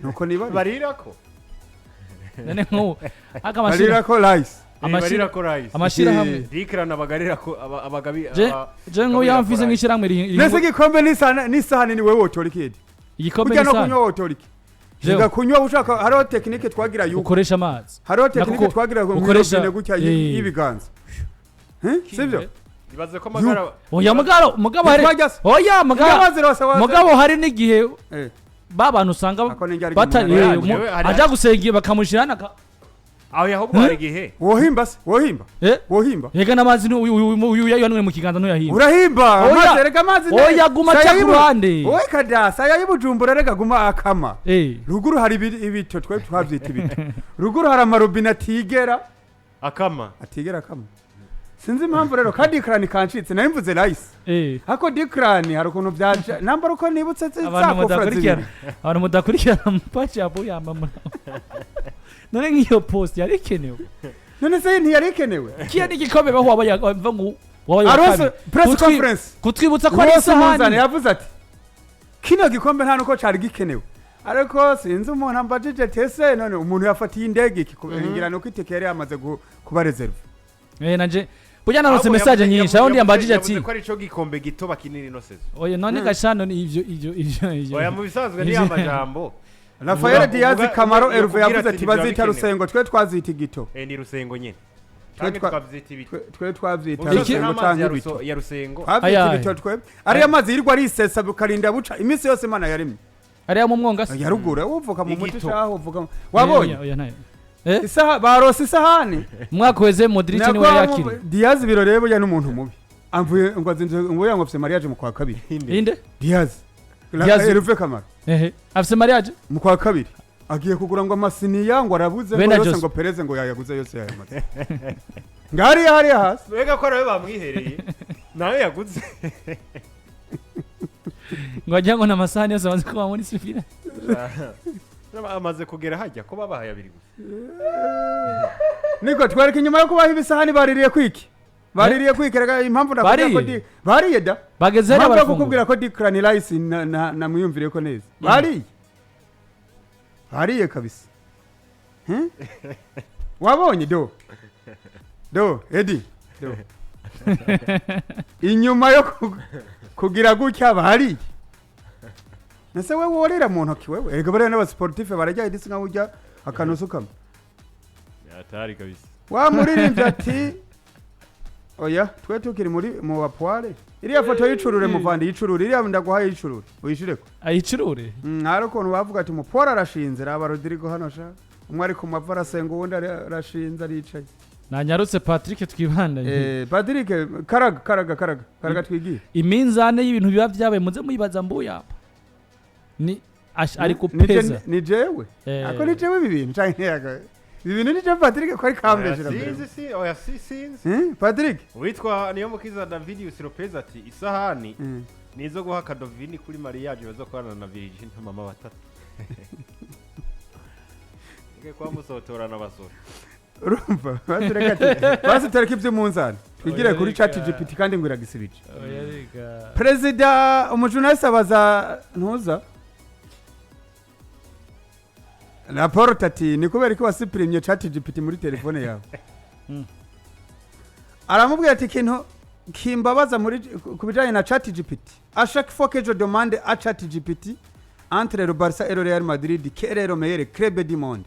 Nuko niba Barirako. None nk'ubu aka amashira barirako rice. Barirako rice. Amashirahamwe. Dikrana bagarirako abagabi. Je nk'ubu yamvise nk'ishirahamwe Nese igikombe n'isahani ni wewe wotora ikindi? Igikombe Burya no n'isahani. kunywa wotora iki? Jewe. Reka kunywa ushaka, hariho technique twagira yuko Ukoresha amazi. Hariho technique twagira ngo robine gutya y'ibiganza. Eh? Sivyo? Ibaze ko amagara Oya, mugabo hari Ntitwajya se. Oya, mugabo Amazi rose mugabo hari n'igihe Eh. ba bantu usanga Ako ni njyari batari umuntu Jewe aja gusenga bakamushira naka. Aho ahubwo hari igihe Wohimba se? Wohimba? Eh? Wohimba? Reka n'amazi uyu yanwe mu kiganza ntuyahimba. Urahimba. Oya. Amazi, reka amazi Oya, guma Saya aca ku ruhande. Oya kada saya y'Ibujumbura, reka guma akama. Ruguru hari ibito, twe twavyita ibito. Ruguru hari amarobine atigera akama. Atigera akama, sinzi impamvu rero. Kandi ikrani kancitse, nari mvuze rice. Hako dikrani hari ukuntu byaje nambara uko nibutse Abantu za kofra mudakurikirana zibiri. Abantu mudakurikirana mpaci abo yamba none nk'iyo post yari ikenewe? None se ntiyari ikenewe? Kiya n'igikombe baho wabaye bava ngo wabaye wa Arose kabiri. press conference. Kutwibutsa ko ari Rwose umunzani isahani. yavuze ati kino gikombe nta nuko cari gikenewe, ariko sinzi umuntu ambajije tese none umuntu yafatiye indege iki ngira nuko itike yari yamaze kuba réservé. Nanje burya naronse Ahubwo message nyinshi aho ndi yambajije ati yavuze ko ari cyo gikombe gito bakinira ino saison. Oya, none gashano ni ivyo. Oya, mu bisanzwe ni amajambo. Rafael Diaz Kamaro Hervé yakubwira yavuze ati ati ntibyaba bazita bikenewe. Rusengo, twe twazita igito. Eh, ni Rusengo nyine. Twe Canke tukavyita ibito. Twe twavyita Mu bisanzwe Rusengo n'amazi canke ya ibito. Ya Rusengo. Twavyita Ayahe. ibito twe, ariyo mazi yirirwa arisesa bukarinda buca iminsi yose Imana yaremye. Ariya mu mwonga se? Ya ruguru uvuka mu muti. Igito. Shaho uvuka wabonye Oya, oya, ntayo. Eh? Isaha barose isahani. Umwaka weze Modric niwe Nako yakiriye. Diaz biro rero burya n'umuntu mubi, amvuye ngo azinze ngo yango afise mariage mu kwa kabiri. Inde? Diaz. Diaz. Hervé Kamara. Ehe, afise mariage. Mu kwa kabiri agiye kugura ngo amasiniya, ngo arabuze ngo Bene yose Jose. ngo Perez ngo yayaguze yose, yayamaze ngariya hariya hasi. Mbega ko nawe bamwihereye nawe yaguze. Ngo wagira ngo n'amasahani yose amaze kuba muri sifira. Amaze kugera hajya ko babahaye abiri gusa. Niko twereka inyuma yo kubaha ibisahani baririye kwiki, baririye kwiki. Reka impamvu ndakubwira ko Bariye? Bariye da. Bageze hariya Impamvu yo barafungura. kukubwira ko Declan Rice namwiyumviriye ko neza, bariye, bariye kabisa. Wabonye do Edi do inyuma yo kugira gutya bariye. Nese wewe worera mu ntoki wewe? Erega bariya n'abasportif barajya idisi nkaho ujya akanusu kamwe. Atari kabisa. Wa muririmbyi ati oya, twe tukiri muri mu bapware. Iriya foto y'icurure, muvandi, y'icurure iriya ndaguhaye, y'icurure uyishireko. Ayicurure. Hari ukuntu bavuga ati umupware arashinze. Raba Rodrigo hano sha, umwe ari ku mavi arasenga, uwundi arashinze aricaye. Nanyarutse Patrick, twibandanye. Eh, Patrick, karaga karaga karaga karaga twigiye. Iminzane y'ibintu biba byabaye muze muyibaza mbuya ni ari Ni kupeza. Ni jewe. Ako ni jewe ibi bintu canke ibi bintu ni jewe Patrick ko ari kambeshera mbere? Sinzi si oya si sinzi. Patrick. Uwitwa Niyomukiza Davidius Lopez ati isahani nizo guha Kadovini kuri mariage bazokorana na Virgin mama batatu. Nge kwa musotorana basore. Urumva basi, reka ati basi tereka iby'umunzani twigire Oya, kuri reka. Chat GPT kandi ngo iragisibije. Oya, reka. Perezida umujournaliste abaza ntuza Laporte ati ni kubera ko wasupprimye Chat GPT muri telefone yawe? Aramubwira ati ikintu kimbabaza muri ku bijanye na Chat GPT, à chaque fois que je demande à Chat GPT entre le Barça et le Real Madrid quel est le meilleur club du monde,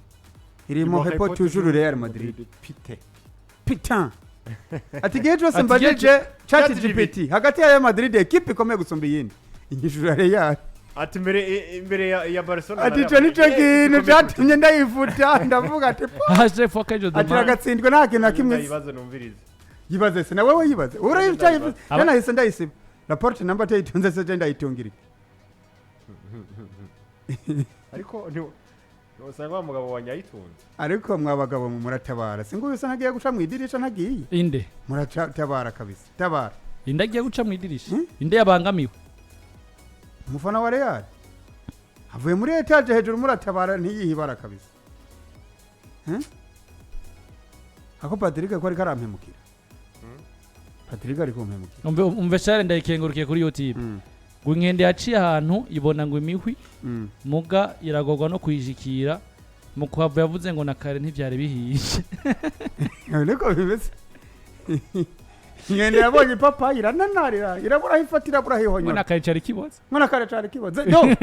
il me répond toujours le Real Madrid. Pite. Putain, ati igihe cyose Ati mbajije Chat Chat GPT hagati ya Real Madrid ekipe ikomeye gusumba iyindi, inyishura Real. Ati imbere ya Barcelona. Ati ico nico kintu cyatumye ndayifuta, ndavuga ati po. Haje foka ejo Ati demain. agatsindwe nta kintu na kimwe. Ibibazo numvirize. Yibaze se na wewe, yibaze urayicaye. Nahise ndayisiba Laporte namba atayitunze se je ndayitungira iki? Ariko ntiwasanga wa mugabo wa nyayitunze. Ariko mwa bagabo mu muratabara, singuyu usa ntagiye guca mu idirisha ntagiye. Inde? Muratabara kabisa, tabara. Inde agiye guca mu idirisha? Inde yabangamiwe? Umufana wa Real avuye muri étage hejuru, muratabara ntiyihibara kabisa. Ako Patrick ko ariko arampemukira, Patrick ari kumpemukira. Umve, umve share ndayikengurukiye kuri YouTube. Ngo inkende yaciye ahantu ibona ngo imihwi, muga iragorwa no kuyijikira, mu kuhava yavuze ngo na kare ntivyari bihiye. Niko bimeze. Inkende yabonye ipapayi irananarira, irabura aho ifata, irabura aho ngo ihonyora. Na kare cari kiboze. Ngo kare cari kiboze no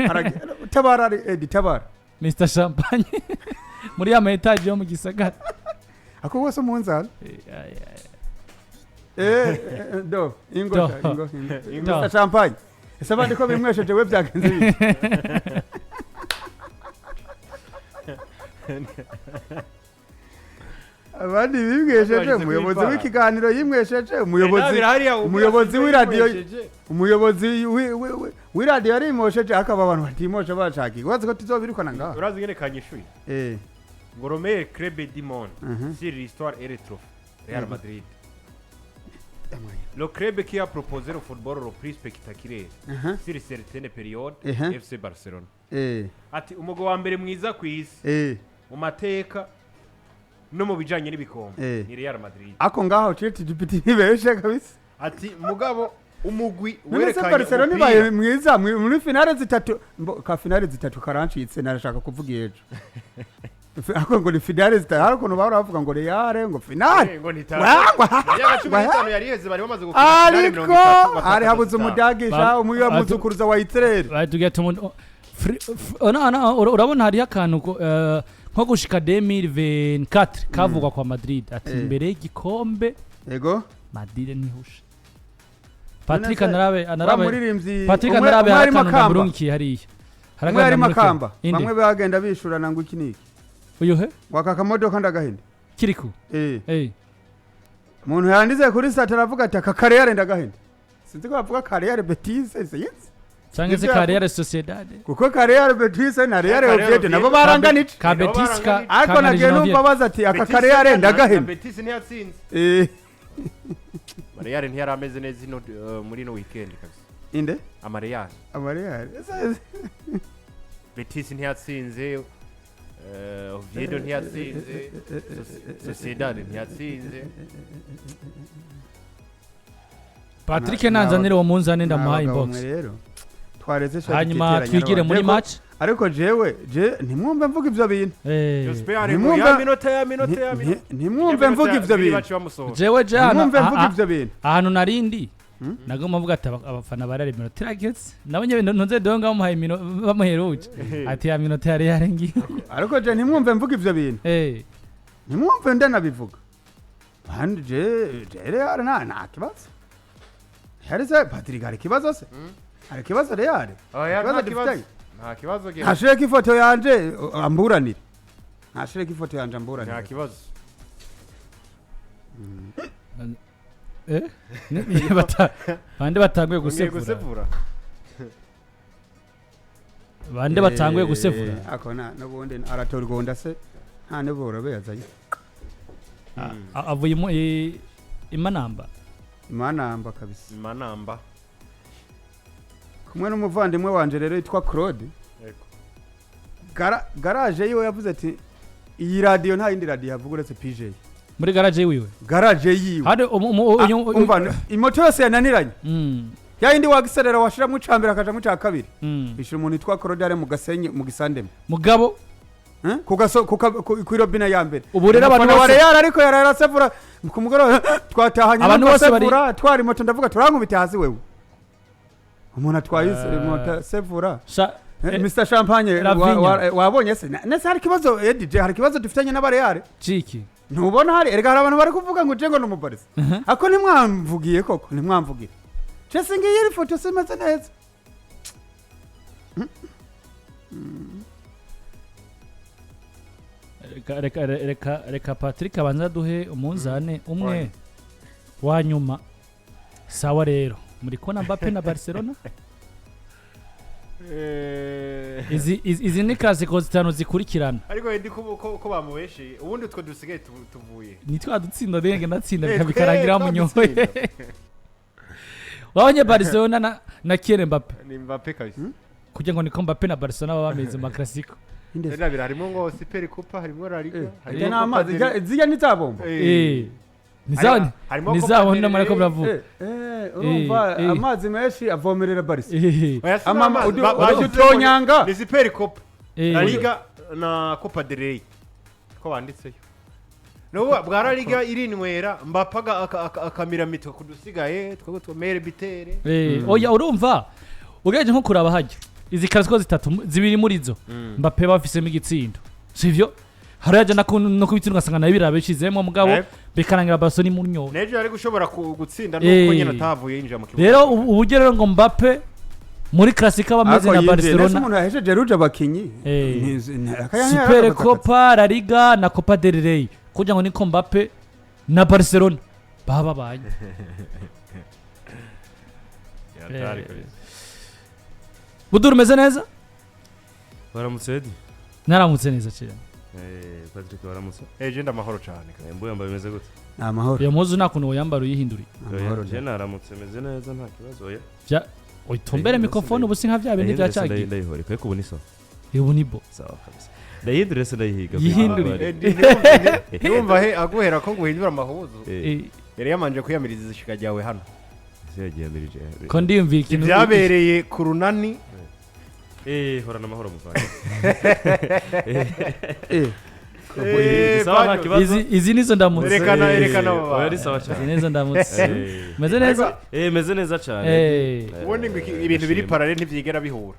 tabara ari Edi, tabara. Mr Champagne muri ya ma étage yo mu gisagara. Ako wose umunzani. Eh, ay, ay. Do ingo. Do. Sha, ingo ingo. Ingo. Mr Champagne, ese abandi ko bimwesheje, we byagenze bite? Abandi bimwesheje. Bagize Umuyobozi kwipara. w'ikiganiro yimwesheje, umuyobozi umuyobozi umuyobozi w'iradiyo yarimosheje, akaba abantu batimoshe bashaka ikibazo ko tuzobirukana ngaha. Urazi ngene kanyishuye? Ngo le meilleur club du monde sur l'histoire et les trophées, Real Madrid. Le club qui a proposé le football le plus spectaculaire sur certaines périodes, FC Barcelona. Ati umugwi wa mbere mwiza ku isi mu mateka no mu bijanye n'ibikombe ni Real Madrid. Ako ngaho ChatGPT ntibeshe kabisa. Ati mugabo umugwi None se werekanye Barcelona umupira ibaye mwiza muri finale zitatu, ka finale zitatu karancitse, narashaka kuvuga ejo. Ako ngo ni finale zitatu, hari ukuntu bahora bavuga ngo Real ngo finale Eh, ngo ni tatu. Wangwa. Imyaka 15 yari iheze bari bamaze gukina finale Ariko 30 batakaza hari habuze zitanu. umudagisha umuyo muzukuruza wa Israel. Batubwira ati urabona hariho akantu nko gushika 2024 kavugwa kwa Madrid ati imbere y'igikombe Madrid ntihushe. Patrick None se anarabe wa anarabe muririmbyi Patrick umwe anarabe umwe hari ari akantu Makamba. ndamurungikiye hariya. Hari Umwe akantu ari ndamurungikiye. Makamba. Inde? Bamwe bagenda bishurana ngo iki niki. Uyu he? Waka kamodoka ndagahinde. Kiriku. Umuntu yandize kuri site aravuga ati aka Real ndagahinde, sinzi ko bavuga ka Real Betis sinzi. Cyangwa se Nibyo. ka Real Sociedad. Kuko ka Real Betis na Real Ka Real Oviedo nabo Oviedo. baranganije. Ka Nabo Betis ka baranganije. Ariko nagiye numva baza ati aka Betis ka Real na ndagahinde. Betis ntiyatsinze. Real ntiyari ameze neza ino muri ino weekend kabisa. Inde? Ama Real. Ama Real. Betis ntiyatsinze, Oviedo ntiyatsinze, Sociedad ntiyatsinze. Patrick nanzanire uwo munzane, ndamuhaye N'abagabo inbox. mwe rero twareze shati Hanyuma titeranya twigire n'abantu. muri match. Ariko jewe je ntimwumve mvuga ivyo bintu. Jospin ari ngo Ntimwumva- ya minota, ya minota, ya minota. Ntimwumve mvuga ivyo bintu. Baci bamusohora. Jewe je hano Ntimwumve mvuga ivyo bintu. Ahantu narindi nagomba mvuga ati abafana ba Real iminota irageze, nabo nyene ntunze donga bamuhaye bamuheruje ati ya minota yari yarengiye. Ariko je ntimwumve mvuga ivyo bintu. Ntimwumve ndanabivuga kandi je Real nta kibazo. Hari se Patrick, hari ikibazo se? Hari ikibazo Real? Oya, Ikibazo nta kibazo. dufitanye? Nta kibazo gihari. Ntashireko ifoto yanje amburanire, ntashireko ifoto yanje amburanire. Nta kibazo. Eh? Bande batanguye Ngiye gusevura? gusevura. Bande batanguye gusevura? Ako na n'ubundi aratorgonda se, nta n'uburo yazanye. Avuye mu imanamba. Imanamba kabisa. Manamba. Kumwe n'umuvandimwe wanje rero yitwa Claude. Yego. Garage yiwe yavuze ati iyi radiyo nta yindi radiyo yavuga uretse PJ. Muri garage wiwe? Garage yiwe. Hari Umva, imoto yose yananiranye, ya yindi wagiserera washiramo icambere akajamo ica kabiri, bishyura umuntu witwa Claude ari mu Gasenyi mu Gisandema. Mugabo Eh? Ku gaso kw'irobine ya mbere. Ubu rero abantu Umufana wa bose Real ariko yarasevura ku mugoroba twatahanye Abantu bose bari- asevura atwara imoto, ndavuga turankubita hasi wewe, umuntu atwaye moto asevura. Sha Mr Champagne Rafinha. wabonye se nese hari ikibazo DJ, hari ikibazo dufitanye n'abareyale? Ciki. Ntubona hari, erega hari abantu bari kuvuga ngo je ngo ni umubarisi, ako ntimwamvugiye koko, ntimwamvugiye je singiye iri foto simeze neza. Reka Patrick abanza duhe umunzane umwe wa nyuma. Sawa rero, muri kubona Mbappe na Barcelona, izi ni classico zitanu zikurikirana. Ariko ndi ko bamubesheye, ubundi utwo dusigaye tuvuye Ni twa dutsinda denge ndatsinda bikarangira munyoye. Twadutsinda. Wabonye Barcelona na Kylian Mbappe? Ni Mbappe kabisa. Kugira ngo niko Mbappe na Barcelona baba bameze mu classico. Rero harimo ngo Super Coupe, harimo La Liga, harimo Ajya n'amazi Copa del zijya n'izabombo. Harimo Ni Copa za wundi del mariko Rey. muravuga. Urumva amazi menshi avomerera Barca. Oya, si Amama, n'amazi, udu utonyanga. Ni Super Copa, La Liga na Copa del Rey ko banditseyo. Nubu bwa La Liga irinywera Mbappe akamira mitwe kudusigaye twebwe twemere bitere. Oya, urumva ugereje nko kuraba hajya izi karasiko zitatu, zibiri muri zo Mbappe bafisemo igitsindo, sivyo? Hari yaje no kubitsindo ugasanga nayo birabishizemo, mugabo bikarangira Barcelona imunyoye. Nejo yari gushobora gutsinda nuko nyine atavuye yinjira mu kibuga. Rero uburyo rero ngo Mbappe muri Clasico aba ameze Ariko na yinjiye, nese Barcelona. umuntu yahesheje ruje abakinyi. Super Copa, La Liga na Copa del Rey, kugira ngo niko Mbappe na Barcelona baba babanye. Yatari kabisa. Buduru, umeze neza? Waramutse, Edi? Naramutse neza cyane. Patrick, waramutse? Ejo ndamahoro cyane. Mbuye mba bimeze gute? Ni amahoro. Iyo mpuzu nta kuntu woyambara uyihinduriye. Amahoro. Je naramutse, meze neza, nta kibazo, oya. Utumbere mikrofone ubu si nka bya bindi bya cyagiye. Ndayihora ariko ubu ni sawa. Ubu ni bo. Sawa kabisa, ndayihindure se ndayihiga. Yihindure. Ndumva he aguhera ko guhindura amahuzu yari yamanje kwiyamiriza ishika ryawe hano. Yagiyamirije. Ko ndiyumvira ikintu. Ibyabereye ku runani. Horana amahoro, muvandi. Sawa, nta kibazo. Izi nizo ndamutse. Erekana abo Oya, bantu. ni sawa Izi cyane. nizo ndamutse. Meze neza. Meze neza cyane. Ubundi ngo ibintu biri Ndashima. parallèle ntibyigera bihura.